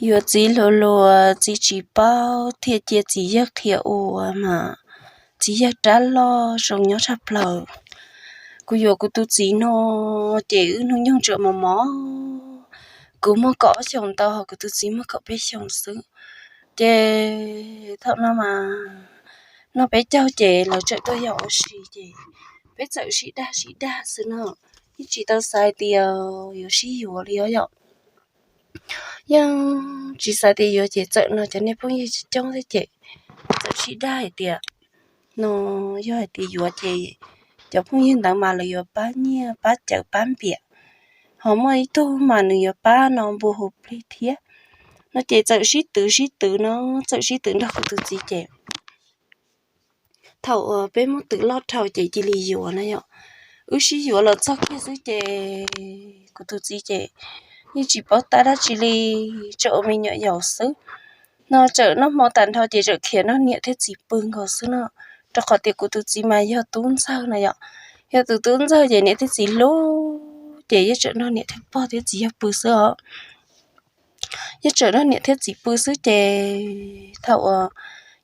Yuav txiv hluas hluas txiv tsis paub thiaj cia txiv yawg qhia ua mas txiv yawg rab loj zoo nyob tshaj plaws. Kuv yuav kuv tus txiv no ces wb hnub nyoog tseem mos mos, kuv muaj kaum ob xyoos ntau ho kuv tus txiv muaj kaum peb xyoos xwb. Ces thaum no mas noj peb caug ces lawv tseem tuaj yos ua si ces peb txawm sib dag sib dag xwb no, yeej tsis tau xav tias yuav sib yuav li os yom. Yeej tsis xav tias yuav ces txawm no cov niag phooj ywg coob coob thiab ces txawm sib dag hais tias no yog hais tias yuav ces cov phooj ywg ntawd mas lawv yuav pab nyiaj pab cawv pab npias, ho muaj ib tug mas nws yuav pab no npua hu plig thiab. No ces txawm sib twv sib twv no, txawm sib twv nrog kuv tus txiv ces thaum uas peb muab twv loj dhau ces cia li yuav na yom. Wb sib yuav los txog kiag xwb ces kuv tus txiv ces yeej tsis paub tab dab tsi li, tseem ua me nyuam yaus xwb. No tseem noj hmo tag nrho ces tseem khiav nrog niam thiab txiv pw nkaus xwb no, rau qhov tias kuv tus txiv mas yog tub ntxawg na yom. Yog tus tub ntxawg ces niam thiab txiv hlub ces yeej tseem nrog niam thiab pog thiab txiv yawg pw xwb os. Yeej tseem nrog niam thiab txiv pw xwb ces thaum uas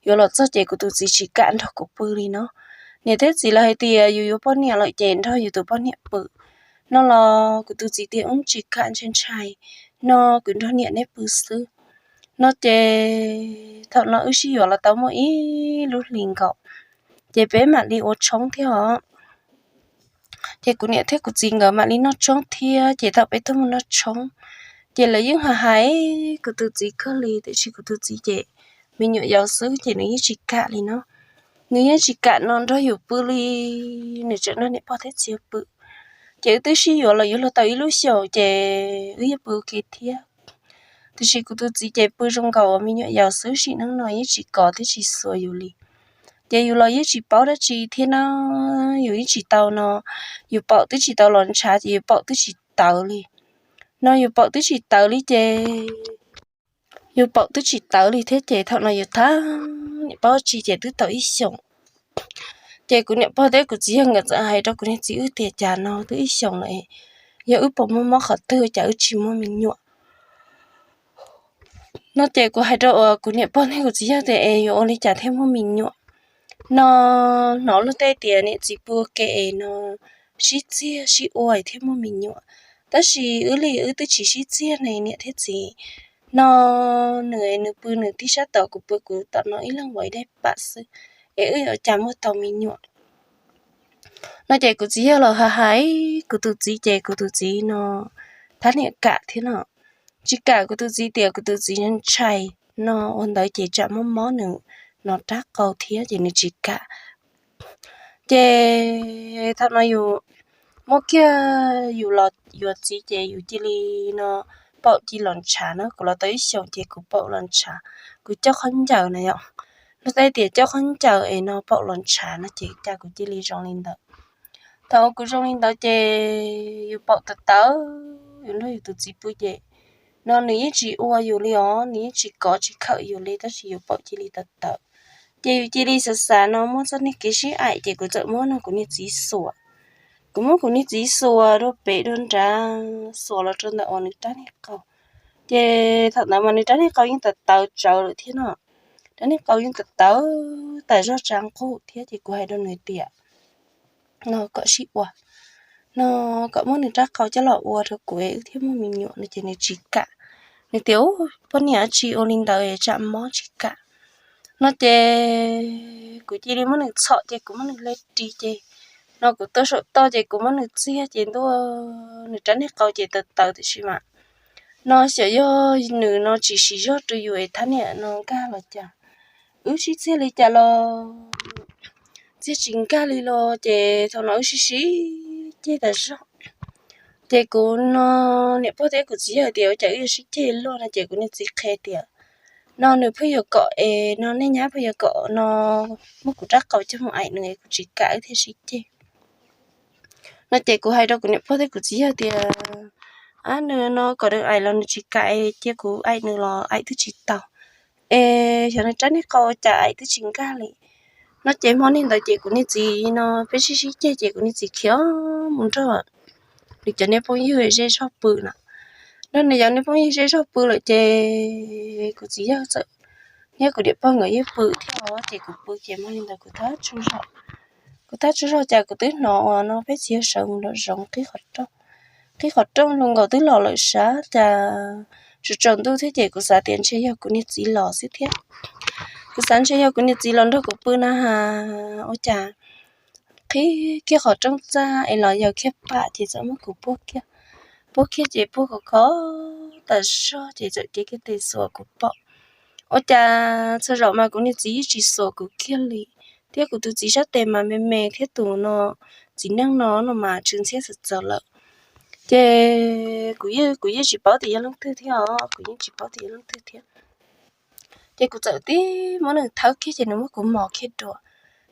yuav los txog ces kuv tus txiv tsis kam nrog kuv pw li no. Niam thiab txiv lawv hais tias yus yuav poj niam lawm ces nrog yus tus poj niam pw. No los kuv tus txiv tias wb tsis kam, ntshai ntshai, no kuv nrog niam neb pw xwb. No ces thaum no wb sib yuav los tau muaj ib lub hlis nkaus ces peb mam li ua tshoob thiab os. Ces kuv niam thiab kuv txiv nkawd mam li noj tshoob thiab ces thaum peb tuaj mus noj tshoob ces lawv yeej hais hais kuv tus txiv kawg li, tiam sis kuv tus txiv ces me nyuam yaus xwb ces nws yeej tsis kam li no. Nws yeej tsis kam no nrog yus pw li, nws tseem nrog niam pog thiab txiv pw. Ces wb twb sib yuav los yuav luag tau ib lub xyoos ces wb yeej pw ua ke thiab. Tiam sis kuv tus txiv ces pw zoo nkaus me nyuam yaus xwb, sim neej no yeej tsis kov thiab tsis xuas yus li. Ces yus los yeej tsis paub dab tsi thiab no, yus yeej tsis tau no, yus paum twb tsis tau los ntshav ces yus paum twb tsis tawv li. No yus paum twb tsis tawv li ces yus paum twb tsis tawv li thiab ces thaum no yus thab niam paub tsis ces twb tau ib xyoos. Ces kuv niam pog thiab kuv txiv yawg nkawd txawm hais rau kuv niag txiv wb tias cas no twb ib xyoos lawm, yog wb puas muaj mob qhov twg cas wb tsis muaj me nyuam. No ces kuv hais rau uas kuv niam pog thiab kuv txiv yawg tias es yuav ua li cas thiaj muaj me nyuam. No hnov luag tej tias niam txiv pw ua ke es no sib txiag sib ua thiaj muaj me nyuam. Tab sis wb li wb twb tsis sib txiag ne niam thiab txiv. No nws nws pw nws tib sab tom, kuv pw kuv tom no, ib leeg ua ib daim pam xwb, es wb yuav cas muaj tau me nyuam. No ces kuv txiv yawg los hais hais kuv tus txiv ces kuv tus txiv no thab niam kam thiab no. Tsis kam, kuv tus txiv tias kuv tus txiv ntshai, no ua ntawd ces tsam mob mob nws no rab qau thiab ces nws tsis kam. Ces thaum no yus muaj kiag yus los yuav txiv ces yus cia li no paum cia los ntshav na. Kuv los tau ib xyoos ces kuv paum los ntshav, kuv coj khaub ncaws na yom. Luag tej tias coj khaub ncaws es no paum los ntshav no ces cas kuv cia li zoo li ntawd. Thaum kuv zoo li ntawd ces yus paum tawv tawv, yus nrog yus tus txiv pw ces no nws yeej tsis ua yus li os, nws yeej tsis kov tsis khawm yus li, tab sis yus paum cia li tawv tawv. Ces yus cia li xav xav no muaj txoj niag kev sib aim ces kuv txawm muab no kuv niag txiv xuas. Kuv muab kuv niag txiv xuas dua pem dua nrad, xuas los rau ntawm uas nws rab niag qau. Ces thaum ntawd mas nws rab niag qau yeej tawv tawv tsawv lawm thiab no. Rab niag qau yeej tawv tawv tas zog tsa nqug thiab ces kuv hais rau nws tias no kom sib ua, no kom muab nws rab qau coj los ua rau kuv es wb thiaj muaj me nyuam no ces nws tsis kam. Nws tias u, poj niam tsis ua li ntawd tsam mob, tsis kam. No ces kuv cia li muab nws txhom ces kuv muab nws hle ris ces no kuv tuav saum toj ces kuv muab nws txiag ces ntuj, nws rab niag qau ces tawv tawv tiam sis mas no xyov yog nws no tsis siv zog rau yus es thab niam no nkag los cas. Wb sib txiag li cas los txiag tsis nkag li los ces thaum no wb sib sib ceg tas zog. Ces kuv no niam pog thiab kuv txiv yawg tias ua cas wb yuav sib ceg luaj no ces kuv niag txiv qhia tias no nws pheej yuav kom es no nej nyab pheej yuav kom no muab kuv rab qau coj mus aim nws es kuv tsis kam wb thiaj sib ceg. No ces kuv hais rau kuv niam pog thiab kuv txiv yawg tias ab, nws no kom nws aim los nws tsis kam es cia kuv aim nws los aim twb tsis tau, es xyov nws rab niag qau cas aim twb tsis nkag li. No ces hmo niag ntawd ces kuv niag txiv no peb sib sib ceg ces kuv niag txiv khiav mus nrog nws cov niag phooj ywg zej zog pw no. no nws yog nws phooj ywg zej zog pw lawm ces kuv txiv yawg txawm thiab kuv niam pog nkawd yeej pw thiab os, ces kuv pw ces muaj li ntawd kuv tab tsaug zog. Kuv tab tsaug zog cas kuv twb hnov uas no peb txiv yawg sawv mus nram zoov qhib qhov rooj. Qhib qhov rooj zoo nkaus twb los lawm sav cas tsaus tsaus ntuj thiab ces kuv xav tias ntshe yog kuv niag txiv los xwb thiab. Kuv xav ntshe yog kuv niag txiv los nrog kuv pw na has, ua cas qhib kiag qhov rooj txaj es los yaws kiag pam ces txawm muab kuv puag kiag. Puag kiag ces puag khov kho tas zog ces txawm cev kiag tes xuas kuv paum. Ua cas txhua zaum mas kuv niag txiv yeej tsis xuas kuv kiag li, thiab kuv tus txiv sab tes mas me me thiab tus no txiv neej no no mas tsw ntxhiab txawv txawv lawm. Ces kuv yeej, kuv yeej tsis paub tias yog leej twg thiab os, kuv yeej tsis paub tias yog leej twg thiab. Ces kuv txawm tib muab nws thawb kiag ces nws muab kuv mos kiag dua.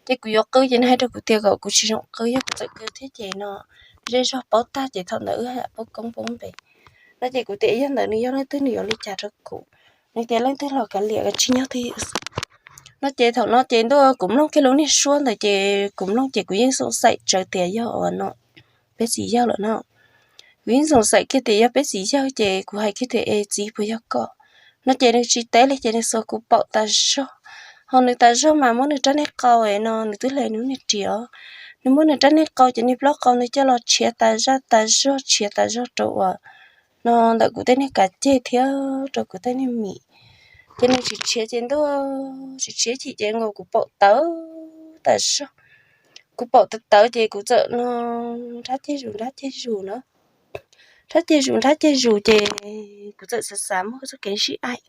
Ces kuv yuav qw ces nws hais rau kuv tias kom kuv tsis zoo qw, yog kuv txawm qw thiab ces no zej zog paub tag ces thaum ntawd wb haj yam poob koob poob npe. No ces kuv tias yog ntawd nws yog leej twg nws yuav li cas rau kuv, nws tias leej twg los kav liam kav tsij nyob twj ywm xwb. No ces thaum no ces ntuj kuv mloog kiag lub niag suab ntawd ces kuv mloog ces kuv yeej xoom xaim tsawv tias yog uas no peb txiv yawg lawm no. Kuv yeej xoom xaim kiag tias yog peb txiv yawg ces kuv hais kiag tias es txiv puas yog koj? No ces nws tsis teb li ces nws xuas kuv paum tas zog. Ho nws tas zog mas muab nws rab niag qau no nws twb hle nws niag ris os, nws muab nws rab niag qau ces niag plaub qau ntawd coj los tshiav tas zaj tas zog tshiav tas zog rau uas no ntawm kuv tej niag kav ceg thiab rau kuv tej niag mis. Ces nws tsis tshiav ces ntuj tsis tshiav chim ces nkaus kuv paum tawv tas zog. Kuv paum tawv tawv ces kuv txawm no nrhab ceg zus nrhab ceg zus na. Nrhab ceg zus nrhab ceg zus ces kuv txawm xav xav muaj txoj kev sib aim.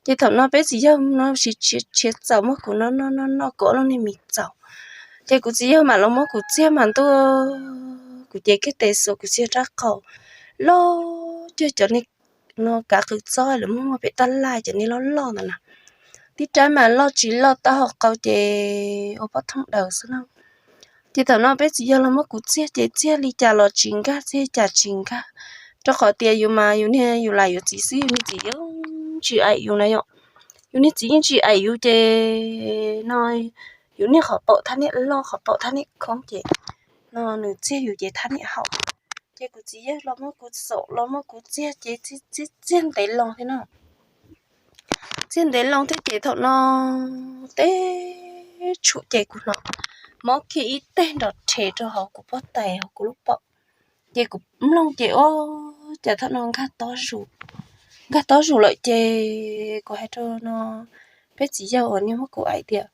Ces thaum no peb txiv yawg no tsis tshiav txaus muab kuv no no no no kuv ob lub niag mis txaus. Ces kuv txiv yawg mam los muab kuv txiag mas ntuj, kuv cev kiag tes xuas kuv txiag rab qau loj cuag cov niag no kav qws txob lawv muab muag pem tab laj cov niag loj loj ntawd na. Tib rab mas loj tsis loj taub hau qau ces ua pob thooj daws xwb na. Ces thaum no peb txiv yawg los muab kuv txiag ces txiag li cas los tsis nkag txiag li cas tsis nkag, rau qhov tias yus mas yus niag yus lam yuav txiv xwb yus niag txiv yeej tsis aim yus na yom. Yus niag txiv yeej tsis aim yus ces no yus niag qhov paum thaj niag loj qhov paum thaj niag khoob ces no nws txiag yus ces thaj niag haum. Ces kuv txiv yawg los muab kuv xaum los muab kuv txiag ces txiag txiag ntev loo thiab no. Txiag ntev loo thiab ces thaum no teb tshum ces kuv hnov mob kiag ib teg nrov rhe rau hauv kuv pob tais hauv kuv lub paum. Ces kuv mloog ces ua cas thaum no nkag tob zus, nkag tob zus lawm ces kuv hais rau no peb txiv yawg uas niag muab kuv aim tias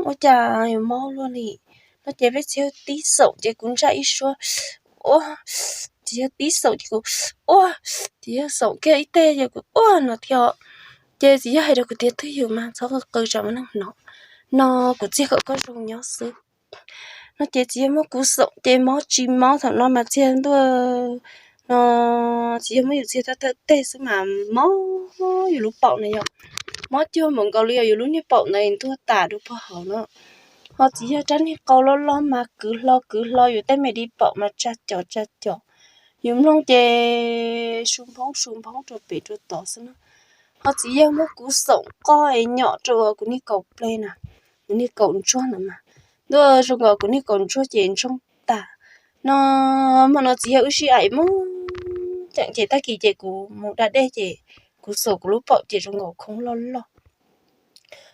ua cas yuav mob luaj li. No ces peb txiv yawg tib xaum ces kuv ntsaj ib suab ua, txiv yawg tib xaum ces kuv ua, txiv yawg xaum kiag ib teg ces kuv ua no thiab. Ces txiv yawg hais rau kuv tias twj ywm mas txhob qw tsam muaj neeg hnov, no kuv txiag kom koj zoo nyob xwb. No ces txiv yawg muab kuv xaum ces mob tsis mob thaum no mas txiag ntuj no, txiv yawg muab yus txiag thawb thawb teg xwb mas mob yus lub paum na yom. Mob cuag npaum nkaus li yus lub niag paum ntawd ntuag tas dua puag hauv no. Ho txiv yawg rab niag qau loj loj mas kwv hlo kwv hlo yus tej me di paum mas tsa cos tsa cos. Yus mloog ces su nphoob su nphoob rau pem rau tod xwb na. Ho txiv yawg muab kuv xaum qoj es nyom rau uas kuv niag kaum ple na, kuv niag kaum ntsuag ntawd mas ntuj zoo nkaus kuv niag kaum ntsuag ces ntsoog tas. No hmo no txiv yawg wb sib aim mus ceem ces tag kis ces kuv mus da dej ces kuv xaum kuv lub paum ces zoo nkaus khoob loj loj.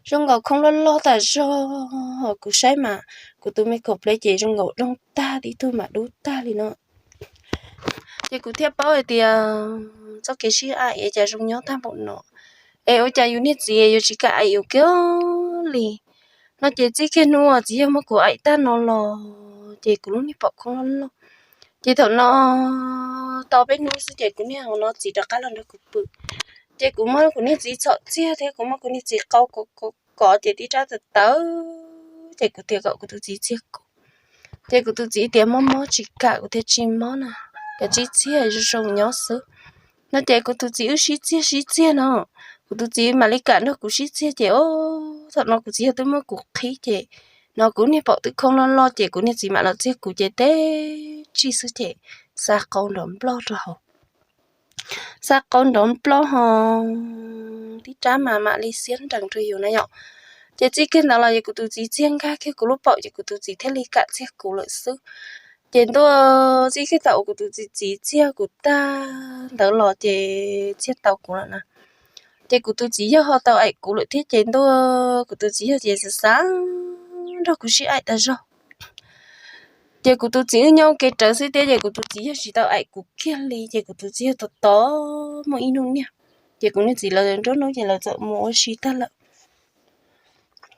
Zoo nkaus khoob loj loj tas zog, kuv saib mas kuv tus me kaum ple ces zoo nkaus doog tag tib tug mas dub tag li no. Ces kuv thiaj paub hais tias txoj kev sib aim es cas zoo nyob tag npaum no, es ua cas yus niag txiv yuav tsis kam aim yus kiag li. No ces txij kiag hnub uas txiv yawg muab kuv aim tag no los ces kuv lub niag paum khoob loj loj. Ces thaum no tau peb hnub xwb ces kuv niag hauv no txiv rov qab los nrog kuv pw. Ces kuv muab kuv niag txiv txhom txiag thiab kuv muab kuv niag txiv qau kov kov ces tib rab tawv tawv, ces kuv tias kom kuv tus txiv txiag kuv. Ces kuv tus txiv tias mob mob tsis kam, kuv tias tsis mob na, kav tsij txiag zoo zoo nyob xwb. No ces kuv tus txiv wb sib txiag sib txiag no, kuv tus txiv mam li kam nrog kuv sib txiag ces o, thaum no kuv txiv yawg twb muab kuv qhib ces no kuv niag paum twb khoob loj loj ces kuv niag txiv mam los txiag kuv ces teb tsij xwb ces xa qau nrov nploj rau hauv. Xa qau nrov nploj ho tib rab mas mam li xiab nrees rau yus na yom. Ces txij kiag ntawd los ces kuv tus txiv txiag nkag kiag kuv lub paum ces kuv tus txiv thiaj li kam txiag kuv lawm xwb. Ces ntuj, txij kiag thaum uas kuv tus txiv txiv txiag kuv tag ntawd los ces txiag tau kuv lawm na. Ces kuv tus txiv yawg ho tau aim kuv lawm thiab ces ntuj, kuv tus txiv yawg ces xav xav nrog kuv sib aim tas zog. Ces kuv tus txiv wb nyob ua ke rawv xwb thiab ces kuv tus txiv yawg tsis tau aim kuv kiag li ces kuv tus txiv yawg tos tos muaj ib hnub niag, ces kuv niag txiv lawv nruab hnub ces lawv txawm mus ua si tag lawm.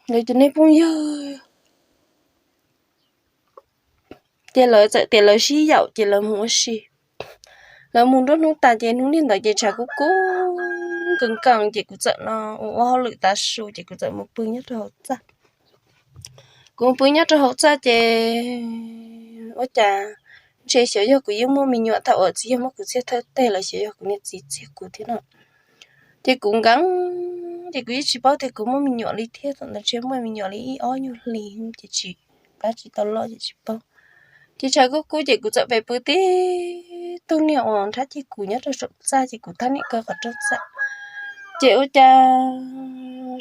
Lawv cov niag phooj ywg ces lawv txawm tias lawv sib yaum ces lawv mus ua si. Lawv mus nruab hnub tas ces hnub niag ntawd ces tshav kub kub nkees nkees ces kuv txawm los ua ua hauj lwm tav su ces kuv txawm mus pw nyob rau hauv txaj. Kuv mus pw nyob rau hauv txaj ces ua cas ntshe xyov yog kuv yeej muaj me nyuam thaum uas txiv yawg muab kuv txiag thawj teg los xyov yog kuv niag txiv txiag kuv thiab no. Ces kuv nkees, ces kuv yeej tsis paub tias kuv muaj me nyuam li thiab, thaum ntawd ntshe muaj me nyuam li ib ob nyuag hlis ces tsis, qab tsis tau loj ces tsis paub. Ces tshav kub kub ces kuv txawm pem pw tib tug niag uas nrhab ceg kuv nyob rau saum txaj ces kuv thab niam kaw qhov rooj txaj. Ces ua cas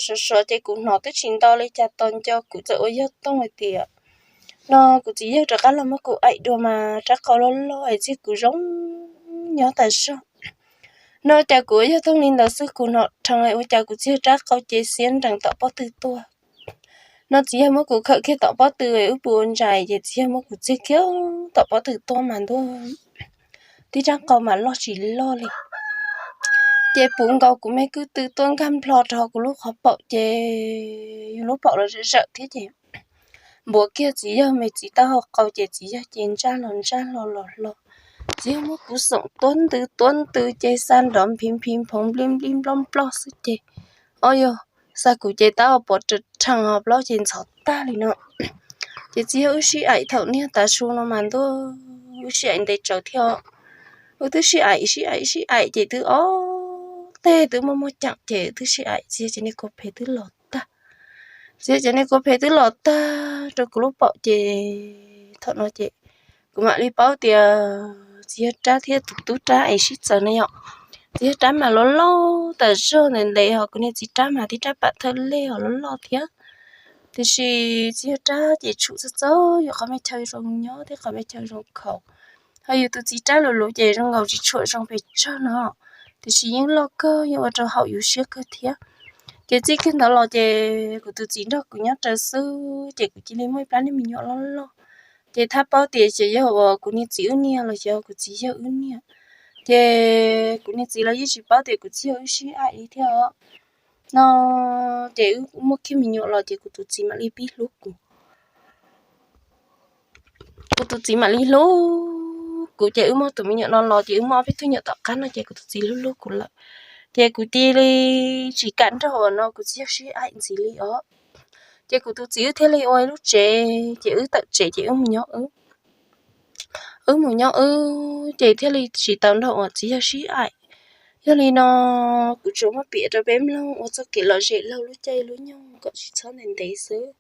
sov sov ces kuv hnov twb tsis nto li cas tos nco kuv txawm ua yog tooj hais tias no kuv txiv yawg rov qab los muab kuv aim dua mas rab qau loj loj es txiag kuv zoo nyob tas zog. No cas kuv ua yog tooj li ntawd xwb kuv hnov rhees ua cas kuv txiag rab qau ces xiab nrees tom pob tw tuaj. No txiv yawg muab kuv khawm kiag tom pob tw wb pw ua ntsais ces txiv yawg muab kuv txiag kiag tom pob tw tuaj mas ntuj, tib rab qau mas loj tsis loj li. Ces puv nkaus kuv me kwj tw tuaj nkag nplho rau kuv lub qhov paum ces yus lub paum los zawm zawm thiab ces npuav kiag txiv yawg me txiv taub hau qau ces txiv yawg ces ntsaj los ntsaj hlo los hlo. Txiv yawg muab kuv xoom tuab ntws tuab ntws ces xa nrov nphib nphib nphoov nplij nplij nploj nploj xwb ces, o yog, xa kuv ces taub hau pov rhees ho plaub ces ntxhov tag li no. Ces txiv yawg wb sib aim thaum niag tav su no mas ntuj, wb sib aim ntev tsawv thiab. Wb twb sib aim sib aim sib aim ces twb ob teg twb muaj muaj ceem ces wb twb sib aim txiv yawg cov niag kua phem twb los tag. Txiv yawg cov niag kua phem twb los tag rau kuv lub paum ces thaum no ces kuv mam li paub tias txiv yawg rab thiab tus tub rab es sib txawv na yom. Txiv yawg rab mas loj loj tas zog ntev ntev ho kuv niag txiv rab mas tib rab pam thawj lej ho loj loj thiab. Tiam sis txiv yawg rab ces tshum txog txog yus qhov me chaw zoo nyob thiab qhov me chaw zoo khaus. Ho yus tus txiv rab luv luv ces zoo nkaus tsis tshua zoo pes tsawg no, tiam sis yeej loj kawg yeej ua rau haum yus siab kawg thiab. Ces txij kiag ntawd los ces kuv tus txiv nrog kuv nyob raws xwb ces kuv cia li muaj ib plab niag me nyuam loj loj. Ces thab paub tias xyov yog uas kuv niag txiv wb niag los xyov kuv txiv yawg wb niag. Ces kuv niag txiv los yeej tsis paub tias kuv txiv yawg wb sib aim li thiab os. No ces wb muaj kiag me nyuam los ces kuv tus txiv mam li pib hlub kuv. Kuv tus txiv mam li hlub kuv ces wb muaj tus me nyuam no los ces wb muaj ob peb tug nyuam tom qab no ces kuv tus txiv hlub hlub kuv lawm. Ces kuv cia li tsis kam nrog uas no kuv txiv yawg sib aim ntxiv li os. Ces kuv tus txiv wb thiaj li ua ib lub tsev ces wb tawm tsev ces wb mus nyob wb. Wb mus nyob wb ces thiaj li tsis tau nrog uas txiv yawg sib aim. Yog li no kuv tsuas muab piav rau peb mloog ua txoj kev lom zem laug lub caij lub nyoog kom tsis txhob ntev ntev xwb.